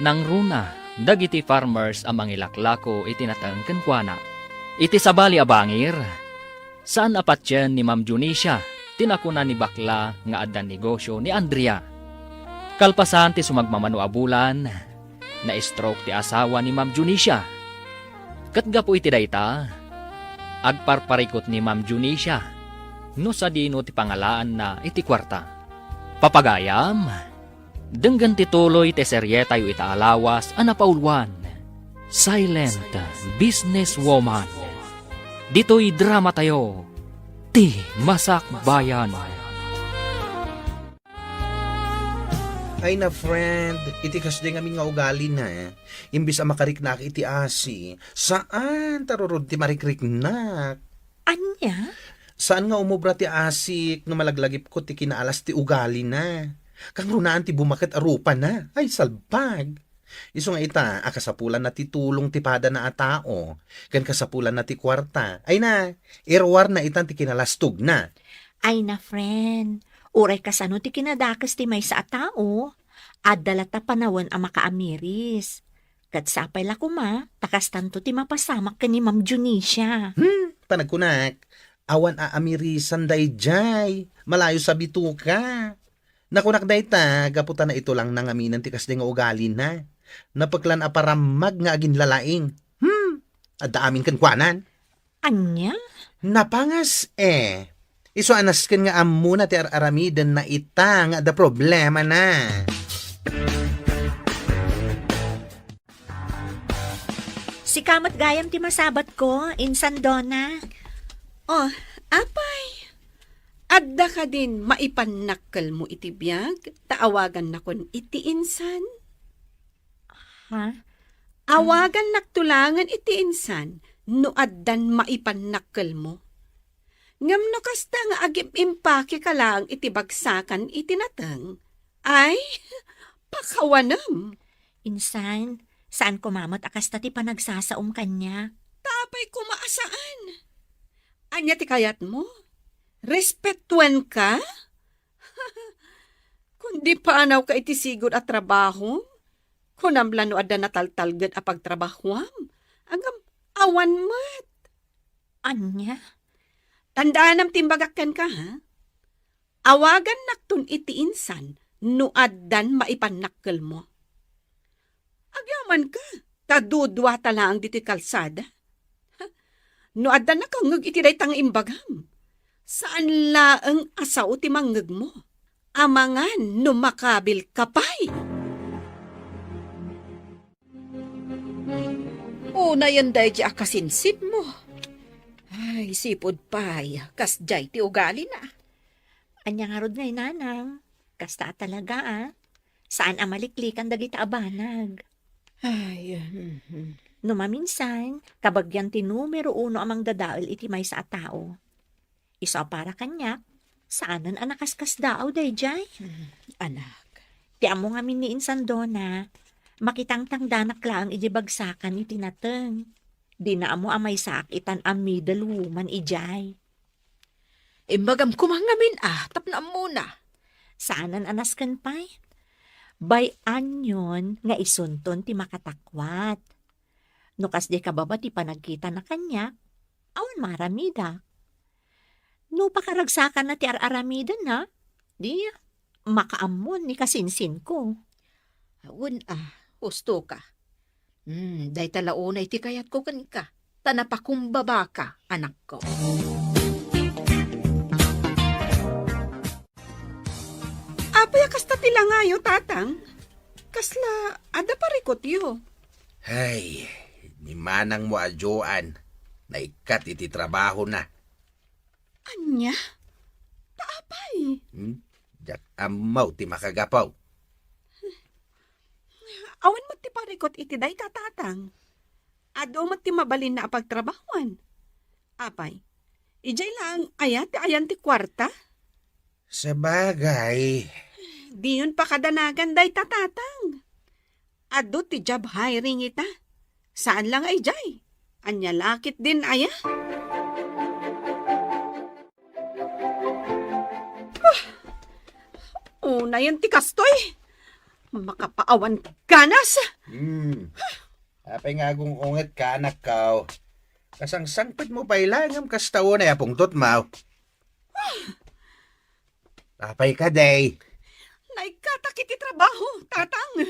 Nangruna dagiti farmers a mangilaklako iti nateng kenkuana. Iti sabali a bangir, saan a patien ni Ma'am Dionisia ti nakuna ni bakla nga adda negosio ni Andrea. Kalpasan ti sumagmamano a bulan, na-stroke ti asawa ni Ma'am Junisia. Ket gapu iti dayta, agparparikut ni Ma'am Junisia no sadino ti pangalaanna iti kuarta. Papagayam, denggen ti tuloy ti serietayo ita a lawas a napauluan, Silent Businesswoman. Ditoy dramatayo, Ti Masakbayan. Ay na, friend, iti kasdi ngamin nga ugalina, imbis a makariknak iti asi, saan ta rurod ti marikriknak. Ania? Saan nga umubra ti asik no malaglagipko ti kinaalas ti ugalina. Kangrunaan ti bumaket a rupana. Ay, salbag! Isu nga ita a kasapulanna ti tulong ti padana a tao, ken kasapulanna ti kuarta. Ay na, iruarna itan ti kinalastogna. Ay na, friend, uray kasano ti kinadakes ti maysa a tao, adda latta panawen a makaamiris. Ket sapay la koma, ta kastanto ti mapasamak ken ni Ma'am Junisia. Hmm, panagkunak, awan a amirisan daydiay, malayo sa bituka. Nakunak dayta, gapu ta naitulangna ngaminen ti kasdi nga ugalina. Napeklan a parammag nga aginlalaing. Hmm, adda amin kenkuanan. Ania? Napangas, eh. Isu a nasken nga ammona ti ar-aramidenna ita nga adda problemana. Sika met gayam ti masabatko, Insan Dona. Oh, apay, adda kadin maipannakkelmo iti biag, ta awagannakon iti insan? Ha? Awagannakto laengen iti insan no addan maipannakkelmo. Ngem no kasta nga agim-impakeka laeng iti bagsakan iti nateng, ay, pakawanem. Insan, saan koma met a kasta ti panagsasaom kaniak. Ta apay koma a saan? Ania ti kayatmo? Respetuenka? Kundi panawka iti sigud a trabahom? Kunam la no adda nataltalged a pagtrabahuam? Ngem awan met. Ania? Tandaanam ti imbagak kenka, ha? Awagannakton iti insan no addan maipannakkelmo. Agyamankami, ta duduata laeng ditoy kalsada. No adda nakangngeg iti dayta nga imbagam, saan laeng a sao ti mangngegmo. Amangan no makabilka pay. Unayen daydi a kasinsinmo. Ay, sipud pay, kasdiay ti ugalina. Ania ngarud ngay, nanang? Kasta a talaga, a? Saan a maliklikan dagita a banag. Ay, mhm. No maminsan, kabagian ti numero uno a mangdadael iti maysa a tao. Isu a para kaniak, saanen a nakaskasdaaw daydiay. Hmm, anak. Ti ammo ngamin ni Insan Dona, makitangtangdanak laeng idiay bagsakan iti nateng. Dina ammo a maysaak itan a middle woman idiay. Imbagam koma ngamin a, tapno ammona. Saanen a nasken pay. Bay-anyon nga isunton ti makatakwat. No kasdiay kababa ti panagkitana kaniak, awan maaramidak. No pakaragsakanna ti ar-aramidenna, di, makaammon ni kasinsinko. Wen a, husto ka. Hmm, dayta la unay ti kayatko kenka, ta napakumbabaka, anakko. Apay a kasta ti langayo, Tatang? Kasla adda parikutyo? Hay, ni manangmo a Joan, naikkat iti trabahona. Ania? Ta apay? Hmm? Diak ammo ti makagapu. Awan met ti parikut iti dayta, Tatang. Adu met ti mabalinna a pagtrabahuan. Apay, idiay laeng aya ti ayan ti kuarta? Sabagay. Diyon pakadanagan dayta, Tatang. Adu ti job hiring ita. Saan la nga idiay. Ania la ketdin aya? Ah, unayen ti kastoy. Makapaawan ganas. Hmm. Apay nga agung-ungetka, anakko? Kasangsangpetmo pay la ngem kasta unay a pungtotmo. Apay kadi? Naikkatak iti trabaho, Tatang.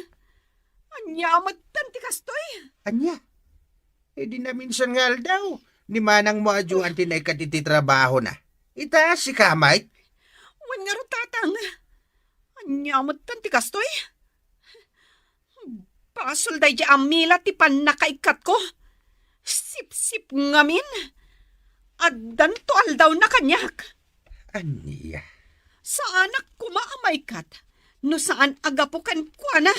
Ania metten ti kastoy? Ania? Idi naminsan nga aldaw, ni manangmo a Joan ti naikkat iti trabahona. Ita, sika met? Wen ngarud, Tatang. Ania metten ti kastoy? Basol daydi a mila ti pannakaikkatko. Sipsip ngamin. Addanto aldawna kaniak. Ania? Saanak koma a maikkat no saan a gapu kenkuana.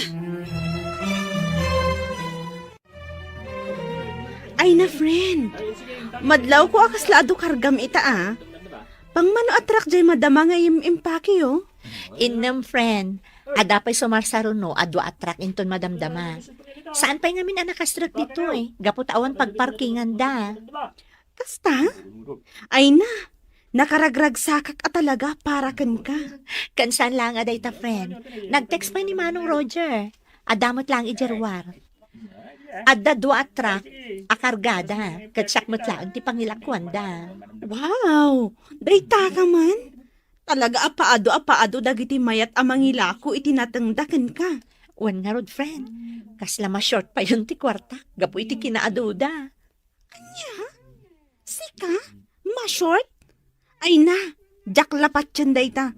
Ay na, friend. Madlawko a kasla adu kargam ita, a. Pangmano a truck jay madama nga im-impake, o. Innem, friend. Adda pay sumarsaruno a dua a truck inton madamdama. Saan pay ngamin a nakastrek ditoy, gapu ta awan pagparkinganda. Kasta? Ay na, nakaragragsakak a talaga para kenka. Ken saan la nga dayta, friend. Nag-text pay ni Manong Roger. Adda met laeng idiay ruar. Adda dua a truck a kargada, ket siak met laeng ti pangilakuanda. Wow! Dayta ka man? Talaga a paadu a paadu dagiti mayat a mangilako iti natengda kenka. Wen ngarud, friend, kasla ma-short payen ti kuarta gapu iti kinaaduda. Ania? Sika? Ma-short? Ay na, diak la patien dayta.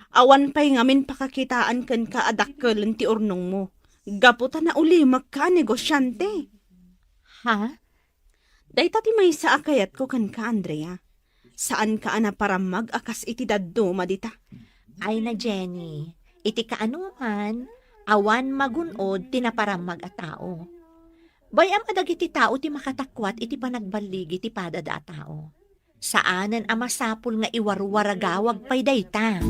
Awan pay ngamin pakakitaan kenka a dakkelen ti urnongmo, gapu ta naulimekka a negosiante. Ha? Dayta ti maysa a kayatko kenka, Andrea. Saanka a naparammag a kas iti dadduma dita. Ay na, Jenny, iti kaanoman, awan magun-od ti naparammag a tao. Bay-am a dagiti tao ti makatakuat iti panagballigi ti padada a tao. Saanen a masapul nga iwarwaragawag pay dayta.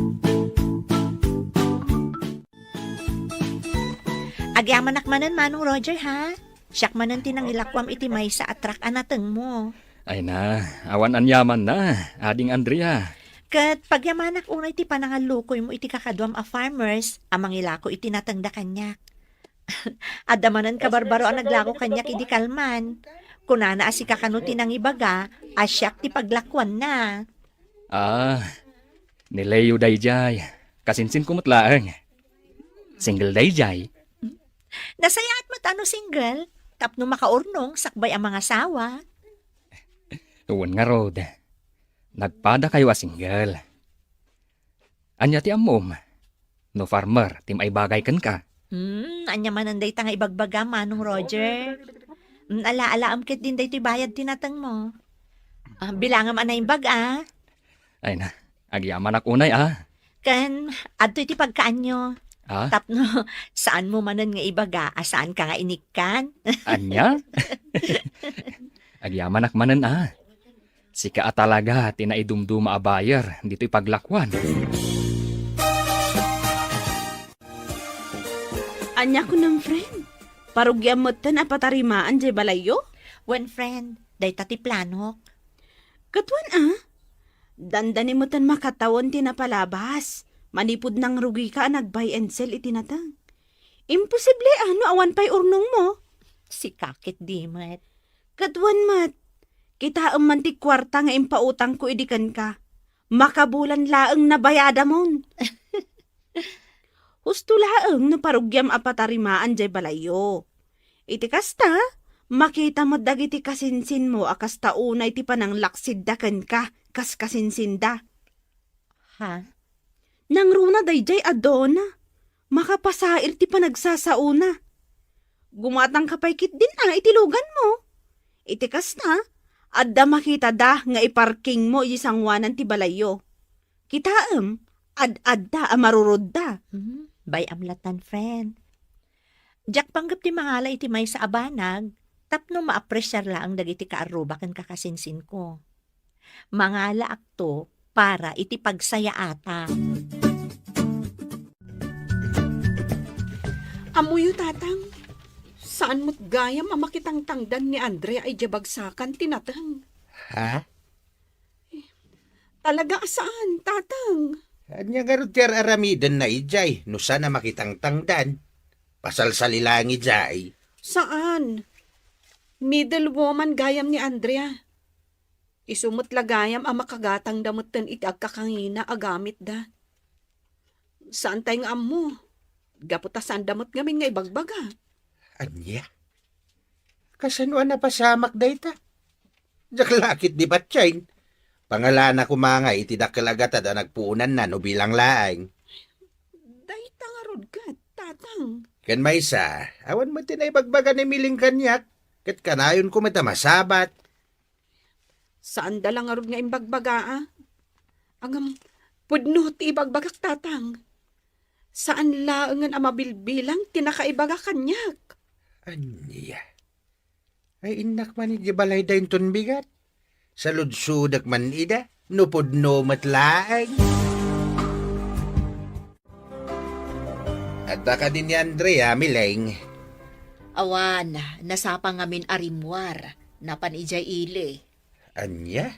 Agyamanak manen, Manong Roger, ha? Siak manen ti nangilakuam iti maysa a truck a natengmo. Ay na, awan aniamanna, Ading Andrea. Ket pagyamanak unay ti panangallukoymo iti kakaduam a farmers a mangilako iti natengda kaniak. Adda manen kabarbaro a naglako kaniak idi kalman. Kunana a sika kano ti nangibaga a siak ti paglakuanna. Ah, ni Leo daydiay. Kasinsinko met laeng. Single daydiay. Nasayaat met a no single, tapno makaurnong sakbay a mangasawa. Wen ngarud, nagpadakayo a single. Ania ti ammom? No farmer ti maibagay kenka? Hmm, ania manen dayta nga ibagbaga, Manong Roger? Hmm, ala-alaem ketdin daytoy bayad ti natengmo. Ah, bilangam a naimbag, a. Ay na, agyamanak unay, a. Ken, adtoy ti pagkaanyo. A? Tapno, saanmo manen nga ibaga a saanka nga inikkan? Ania? Agyamanak manen, a. Sika a talaga ti naidumduma a buyer ditoy paglakuan. Ania kunam, friend? Parugiam metten a patarimaan jay balayyo? Wen, friend, dayta ti planok. Ket wen, a? Dandani metten makatawen ti napalabas. Manipud nangrugika a nag-buy and sell iti nateng. Imposible, a, no awan pay urnongmo? Sika ketdi met. Ket wen met, kitaem man ti kuarta nga impautangko idi kenka. Makabulan laeng nabayadamon. Husto laeng no parugiam a patarimaan jay balayyo. Iti kasta, makita met dagiti kasinsinmo a kasta unay ti pananglaksidda kenka kas kasinsinda. Ha? Nangruna daydiay a dona. Makapasair ti panagsasaona. Gumatangka pay ketdin a iti luganmo. Iti kasta, adda makitada nga iparkingmo iti sangoanan ti balayyo. Kitaem, ad-adda a marurudda. Hmm, bay-am latan, friend. Diak panggep ti mangala iti maysa a banag tapno maapresiar laeng dagiti kaarruba ken kakasinsinko. Mangalaakto para iti pagsayaata. Ammoyo, Tatang, saan met gayam a makitangtangdan ni Andrea idiay bagsakan ti nateng. Ha? Talaga a saan, Tatang. Ania ngarud ti ar-aramidenna idiay no saan a makitangtangdan? Pasalsali laeng idiay. Saan. Middle woman gayam ni Andrea. Isu met la gayam a makagatangda metten iti agkakangina a gamitda. Saantay nga ammo. Gapu ta saanda met ngamin nga ibagbaga. Ania? Kasano a napasamak dayta? Diak la ketdi patienna. Pangalana koma nga iti dakkel a gatad a nagpuonanna no bilang laeng. Dayta ngarud ket, Tatang. Ken maysa, awan met ti naibagbaga ni Miling kaniak, ket kanayonko met a masabat. Saanda la ngarud nga imbagbaga, a. Ngem, pudno ti ibagbagak, Tatang. Saan laengen a mabilbilang ti nakaibaga kaniak. Ania? Ay, innak man idiay balayda inton bigat. Saludsodek man ida, no pudno met laeng. Adda kadi ni Andrea, Miling? Awan, nasapa ngamin a rimmuar, napan idiay ili. Ania?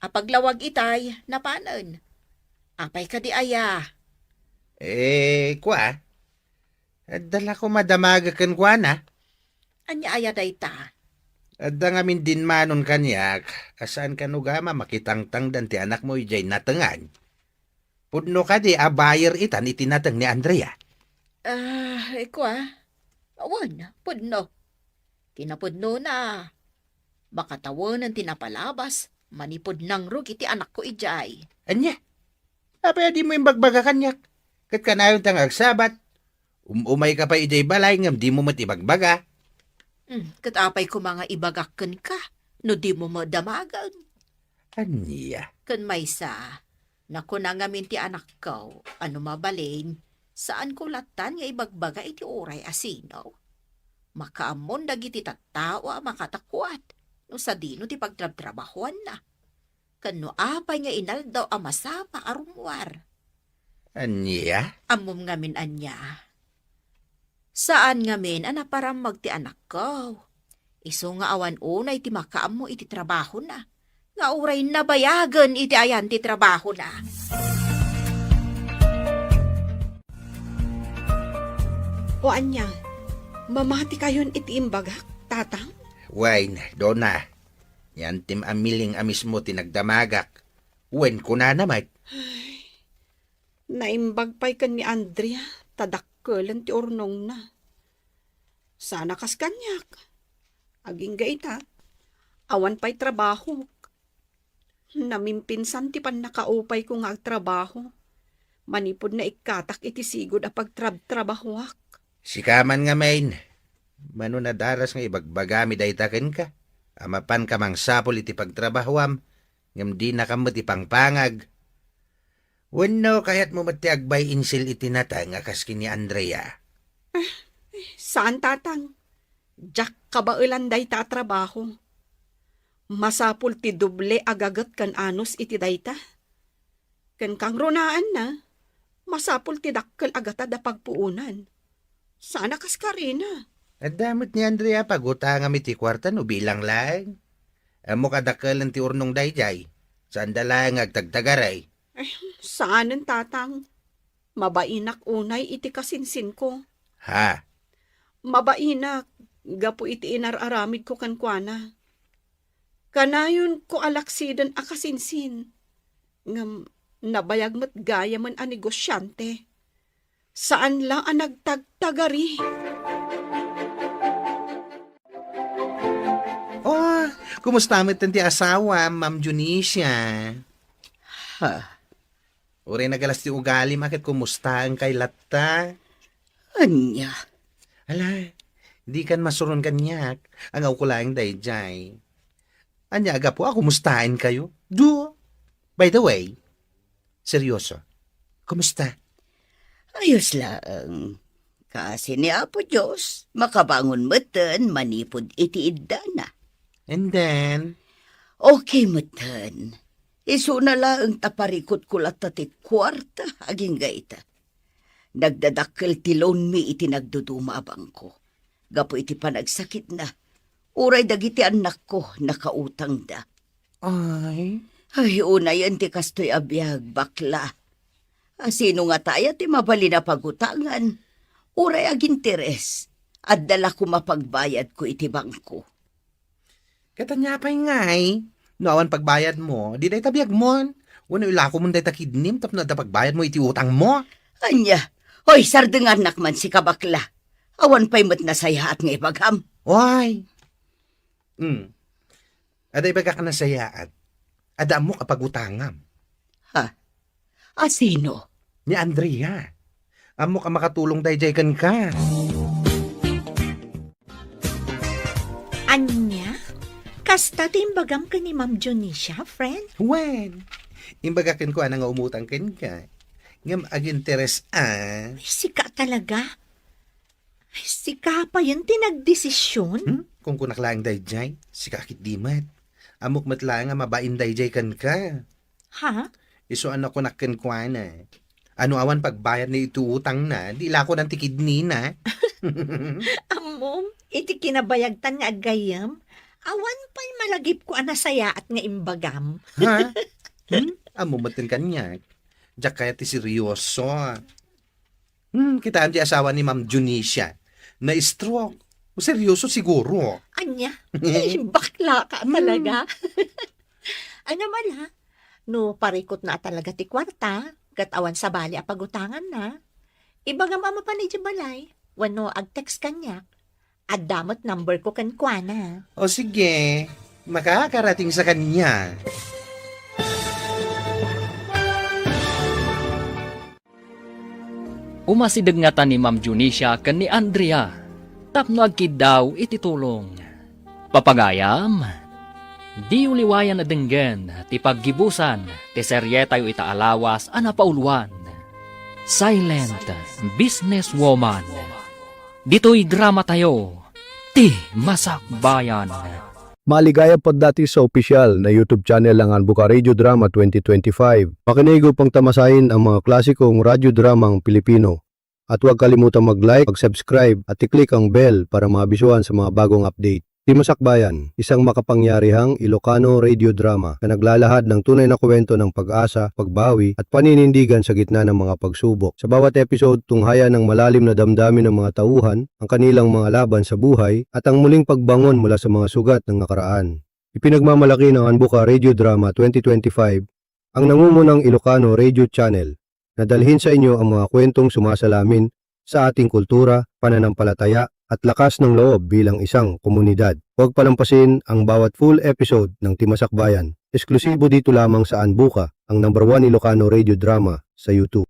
Apaglawag itay, napanen. Apay kadi aya? Eh, kua? Adda la koma damagek kenkuana. Ania aya dayta? Adda ngamin dinmanon kaniak, a saan kano gama makitangtangdan ti anakmo idiay natengan. Pudno kadi a buyer itan iti nateng ni Andrea? Ah, kua? Wen, pudno. Ti napudnona, makatawen ti napalabas, manipud nangrog iti anakko idiay. Ania? Apay a dimo imbagbaga kaniak? Ket kanayonta nga agsabat, um-umayka pay idiay balay ngem dimo met ibagbaga. Hmm, ket apay koma nga ibagak kenka no dimo met damagen? Ania? Ken maysa, nakuna ngamin ti anakko a no mabalin, saanko lattan nga ibagbaga iti uray a sino. Makaammon dagiti tattao a makatakuat no sadino ti pagtrabtrabahuanna. Ken no apay nga inaldaw a masapa a rummuar. Ania? Ammom ngamin ania? Saan ngamin a naparammag ti anakko. Isu nga awan unay ti makaammo iti trabahona, nga uray nabayagen iti ayan ti trabahona. O ania, mamatikayon iti imbagak, Tatang? Wen, Dona. Ni Antim a Miling a mismo ti nagdamagak. Wen, kunana met. Ay, naimbag pay ken ni Andrea ta dakkelen ti urnongna. Sana kas kaniak. Agingga ita, awan pay trabahok. Namimpinsan ti pannakaupayko nga agtrabaho manipud naikkatak iti sigud a pagtrabtrabahoak. Sika man ngamin, mano nadaras nga ibagbagami dayta kenka, a mapanka mangsapul iti pagtrabahoam, ngem dinaka met ipangpangag. Wenno, kayatmo met ti agbay-insil iti nateng a kas ken ni Andrea? Eh, eh, saan, Tatang. Diak kabaelan dayta a trabaho. Masapul ti doble a gaget ken anus iti dayta. Ken kangrunaanna, masapul ti dakkel a gatad a pagpuonan. Sana kas karina. Adda met ni Andrea pagutangam iti kuarta no bilang laeng. Ammok a dakkelen ti urnong daydiay. Saanda laeng nga agtagtagaray. Eh, saanen, Tatang. Mabainak unay iti kasinsinko. Ha? Mabainak gapu iti inar-aramidko kenkuana. Kanayonko a laksiden a kasinsin, ngem nabayag met gayamen a negosiante. Saan la a nagtagtagari. Oh, kumusta met ti asawa, Ma'am Dionisia? Ha? Uray nagalas ti ugalim a ket kumustaen kay latta? Ania? Ala, dikan masuron kaniak. Angaw ko laeng daydiay. Ania, gapu a kumustaen kayo? Do, by the way, seryoso, kumusta? Ayos laeng. Kasi ni Apo Dios, makabangon metten manipud iti iddana. And then? Okay metten. Isuna laeng ta parikutko latta ti kuarta agingga ita. Nagdadakkel ti loanmi iti nagduduma a bangko. Gapu iti panagsakitna, uray dagiti annakko nakautangda. Ay? Ay, unayen ti kastoy a biag, bakla. A, sino ngata aya ti mabalin a pagutangan? Uray aginteres, adda la koma pagbayadko iti bangko. Ket ania pay ngay? No awan pagbayadmo, di dayta biagmon. Wenno ilakomon dayta kidnim tapno adda pagbayadmo iti utangmo. Ania, hoy, sardengannak man sika, bakla. Awan pay met nasayaat nga ibagam. Why? Hmm. Adda ibagak a nasayaat. Adda ammok a pagutangam. Ha? A sino? Ni Andrea. Ammok a makatulong daydiay kenka. Ania? Kasta ti imbagam ken ni Ma'am Dionisia, friend? Wen, imbagak kenkuana nga umutang kenka. Ngem aginteres a. Ay, sika talaga. Ay, sika payen ti nagdesisyon? Hmm? Kunkunak laeng daydiay, sika ketdi met. Ammok met laeng a mabain daydiay kenka. Ha? Isu a nakunak kenkuana. Ano awan pagbayadna iti utangna, di la kunan ti kidneyna. Ammom, iti kinabayagtan nga aggayyem, awan pay malagipko a nasayaat nga imbagam. Ha? Hmm? Ammom metten kaniak. Diak kayat ti seryoso. Hmm, kitaem ti asawa ni Ma'am Dionisia. Na-stroke. Seryoso siguro. Ania? Ay, bakla ka talaga. Ano man, ha? No parikutna talaga ti kuarta, ket awan sabali a pagutanganna, ibagam a mapan idiay balay, wenno ag-text kaniak. Adda met number ko kenkuana. O sige, makakarating sa kanya. Umasideg ngata ni Ma'am Dionisia ken ni Andrea tapno agkiddaw iti tulong. Papagayam, diyo liwayan a denggen ti paggibusan ti serietayo ita a lawas a napauluan, Silent Businesswoman. Ditoy dramatayo, Ti Masakbayan. Maligayam pagdati sa opisyal na YouTube channel ng Anbuka Radio Drama twenty twenty-five. Makinig upang tamasain ang mga klasikong radyo dramang Pilipino. At huwag kalimutang mag-like, mag-subscribe, at i-click ang bell para maabisuhan sa mga bagong update. Ti Masakbayan, isang makapangyarihang Ilocano radio drama na naglalahad ng tunay na kwento ng pag-asa, pagbawi, at paninindigan sa gitna ng mga pagsubok. Sa bawat episode, tunghayan ng malalim na damdamin ng mga tauhan, ang kanilang mga laban sa buhay, at ang muling pagbangon mula sa mga sugat ng nakaraan. Ipinagmamalaki ng Anbuka Radio Drama twenty twenty-five, ang nangungunang Ilocano radio channel, na dalhin sa inyo ang mga kwentong sumasalamin sa ating kultura, pananampalataya, at lakas ng loob bilang isang komunidad. Huwag palampasin ang bawat full episode ng Ti Masakbayan. Esklusibo dito lamang sa Anbuka, ang number one Ilocano radio drama sa YouTube.